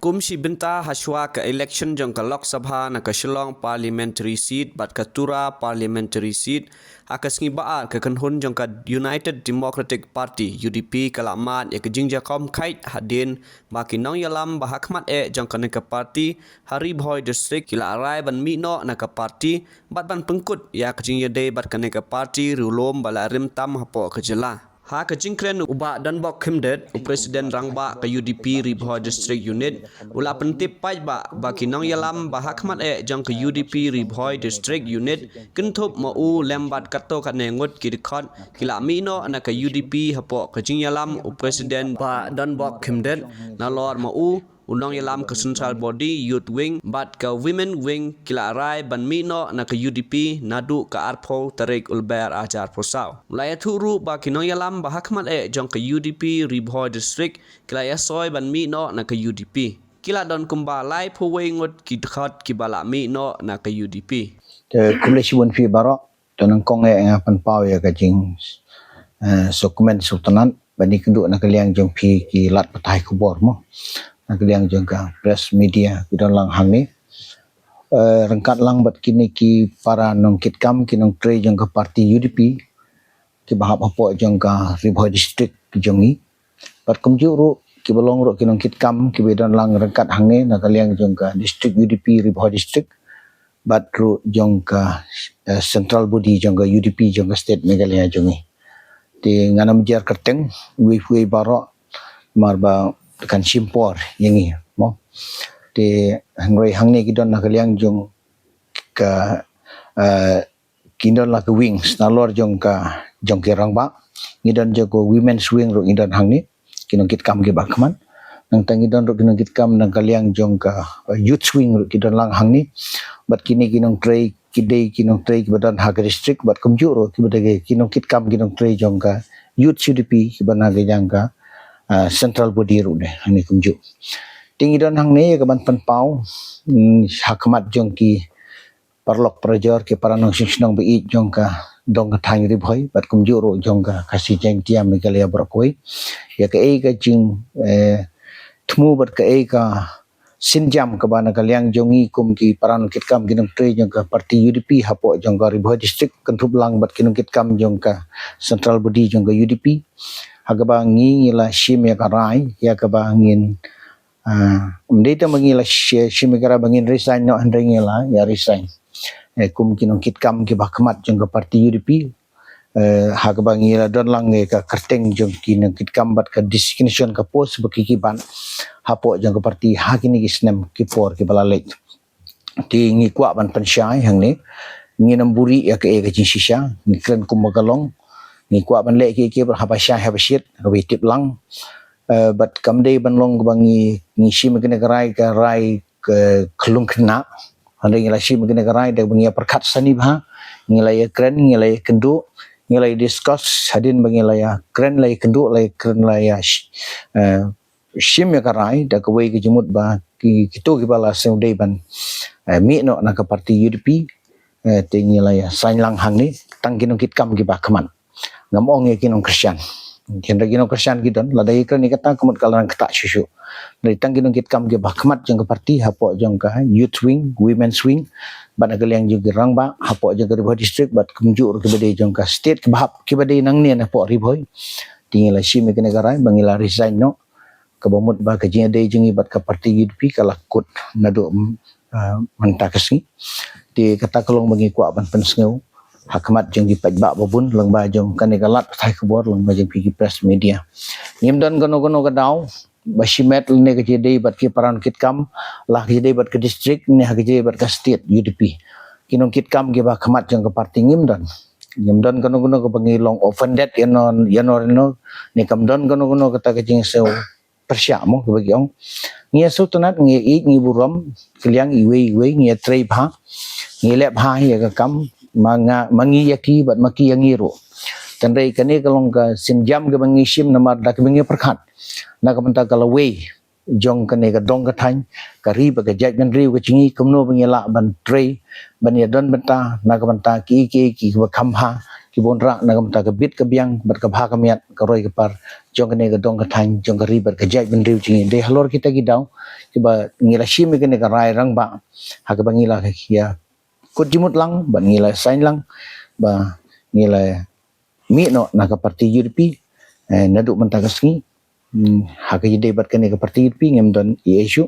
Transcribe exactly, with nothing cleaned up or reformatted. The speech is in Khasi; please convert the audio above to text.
Kum shi bynta hashwa ka election jong ka Lok Sabha na ka Shillong Parliamentary Seat bad ka Tura Parliamentary Seat, ha ka sngi Ba-ar ka kynhun jong ka United Democratic Party, U D P, ka la mad ïa ka jingjakhom khait hadien ba ki nongïalam ba ha khmat eh jong kane ka party ha Ri Bhoi District ki la rai ban mih noh na ka party bad ban pynkut ïa ka jingïadei bad kane ka party riewlum ba la rim tam hapoh ka jylla. Ha ka jingkren u Bah Donbok Khymdet, u President Rangbah ka U D P Ri Bhoi District Unit, u la pyntip paidbah ba ki nongïalam ba ha khmat eh jong ka U D P Ri Bhoi District Unit kynthup ma u lem bad katto katne ngut ki dkhot ki la mih noh na ka U D P hapoh ka jingïalam u President Bah Donbok Khymdet, nalor ma u u nongïalam ka Central Body, Youth Wing bad ka Women Wing ki la rai ban mih noh na ka U D P naduh ka arphew tarik u Lber arhajar arphew saw. La ïathuh ruh ba ki nongïalam ba ha khmat eh jong ka U D P Ri Bhoi District ki la ïasoi ban mih noh na ka U D P. Ki la don kumba laiphew wei ngut ki dkhot kiba la mih noh na ka U D P. Te khublei shibun phi baroh. To nyngkong eh nga pynpaw ïa ka jing eh, sngewkmen sngewtynnat ba ngi kynduh na ka liang jong phi ki lad pathai khubor mo, na ka liang jong ka press media ki don lang hangne. Eh, ryngkat lang bad kine ki para nongkitkam ki nongtrei jong ka party U D P kiba hap hapoh jong ka Ri Bhoi District ki jong ngi. Bad kumjuh ruh kiba long ruh ki nongkitkam kiba don lang ryngkat hangne na ka liang jong ka District U D P Ri Bhoi District bad ruh jong ka eh, Central Body jong ka U D P jong ka State Meghalaya jong ngi. Te ngan ym jer kyrteng wei wei baroh namar ba kan shim por ïa ngi mo. Te hynrei hangne ki don na ka liang jong ka eh, ki don la ka wings nalor jong ka jong ki rangbah. Ngi don jong ka women's wing ruh ngi don hangne ki nongkitkam kiba khmat. Nangta ngi don ruh ki nongkitkam na ka liang jong ka eh, youth wing ruh ki don lang hangne. Bad kine ki nongtrei ki dei ki nongtrei kiba don ha ka district bad kumjuh ruh kiba dei ki nongkitkam ki nongtrei jong ka youth U D P kiba na ka jong ka eh, Central Body ruh dei hangne kumjuh. Te ngi don hangne ïa ka ban pynpaw mm, ha khmat jong ki paralok parajor ki para nongshong shnong ba ïeit jong ka dong ka thaiñ Ri Bhoi bad kumjuh ruh jong ka Khasi Jaiñtia Meghalaya baroh kawei. Ïa kaei ka jing eh, thmu bad kaei ka sienjam kaba na ka liang jong ngi kum ki para nongkitkam ki nongtrei jong ka party U D P hapoh jong ka Ri Bhoi District kynthup lang bad ki nongkitkam jong ka Central Body jong ka U D P. Ha kaba ngi ngi la shim ïa ka rai ïa kaba ngin Ah, ym dei tang ba ngi la shi- shim ïa ka rai ba ngin resign noh hynrei ngi la ïa resign. Eh, kum ki nongkitkam kiba khmat jong ka party U D P. Eh, ha kaba ngi la don lang ïa ka kyrteng jong ki nongkitkam bad ka designation ka post ba ki ki ban hapoh jong ka party ha kine ki snem ki por kiba la leit. Te ngi kwah ban pynshai hangne. Ngin ym buhrieh ïa kaei ka jingshisha, ngi kren kumba ka long. Ngi kwah ban leh kiei kiei ba haba shai haba shit, haba tip lang. Eh, bad kam dei ban long ba ngi ngi shim ïa kane ka rai ka rai ka khlung khynnah. Hynrei ngi la shim ïa kane ka rai da ba ngi ïa pyrkhat sani bha. Ngi la ïa kren, ngi la ïa kynduh, ngi la ïa discuss hadien ba ngi la ïa kren, la ïa kynduh, la ïa kren, la ïa sh- eh, shim ïa ka rai da kawei ka jingmut ba ki kito kiba la sngewdei ban eh, mih noh na ka party U D P. Eh, te ngi la ïa sign lang hangne tang ki nongkitkam kiba khmat. Ngam ong ïa ki nongkyrshan. Hynrei ki nongkyrshan ki don lada ïa kren ïa kata ka mut ka la nang ktah shuh shuh. Hynrei tang ki nongkitkam kiba khmat jong ka party hapoh jong ka youth wing, women's wing, bad na ka liang jong ki rangbah hapoh jong ka Ri Bhoi District bad kumjuh ruh kiba dei jong ka state kiba hap kiba dei nangne na hapoh Ri Bhoi. Te ngi la shim ïa kane ka rai ba ngi la resign noh. Kaba mut ba ka jingïadei jong ngi bad ka party U D P ka la kut naduh ah, mynta ka sngi. Te kata ka long ba ngi kwah ban pynsngew ha khmat jong ki paidbah ba bun lyngba jong kane ka lad pathai khubor lyngba jong ki press media. Ngim don kano kano ka daw ba shimet lane ka jingïadei bad ki para nongkitkam, la ka jingïadei bad ka district ne ha ka jingïadei bad ka state U D P. Ki nongkitkam kiba khmat jong ka party ngim don. Ngim don kano kano kaba ngi long offended ïa no ïa no ïa no ne kam don kano kano kata ka jingsngew pyrshah mo kaba ki ong. Ngi ïa sngewtynnat, ngi ïa ïeit, ngi burom ka liang iwei iwei, ngi ïa trei bha, ngi leh bha ïa ka kam ma nga ma ngi ïa ki bad ma ki ïa ngi ruh. Hynrei kane ka long ka sienjam kaba ngi shim namar da kaba ngi pyrkhat na ka bynta ka lawei jong kane ka dong ka thaiñ, ka ri bad ka jaitbynriew ka jong ngi, kumno ba ngi lah ban trei ban ïa don bynta na ka bynta ki ki kiba kham bha, kiba wanrah na ka bynta ka bit ka biang bad ka bha ka miat, ka roi ka par jong kane ka dong ka thaiñ, jong ka ri bad ka jaitbynriew jong ngi. Dei halor kita ki daw kiba ngi la shim ïa kane ka rai rangbah ha kaba ngi la ïa kut jingmut lang bad ngi la sign lang ba ngi la mih noh na ka parti UDP. Eh, naduh mynta ka sngi, hmm, ha ka ïadei bad kane ka parti UDP ngim don ei ei shuh.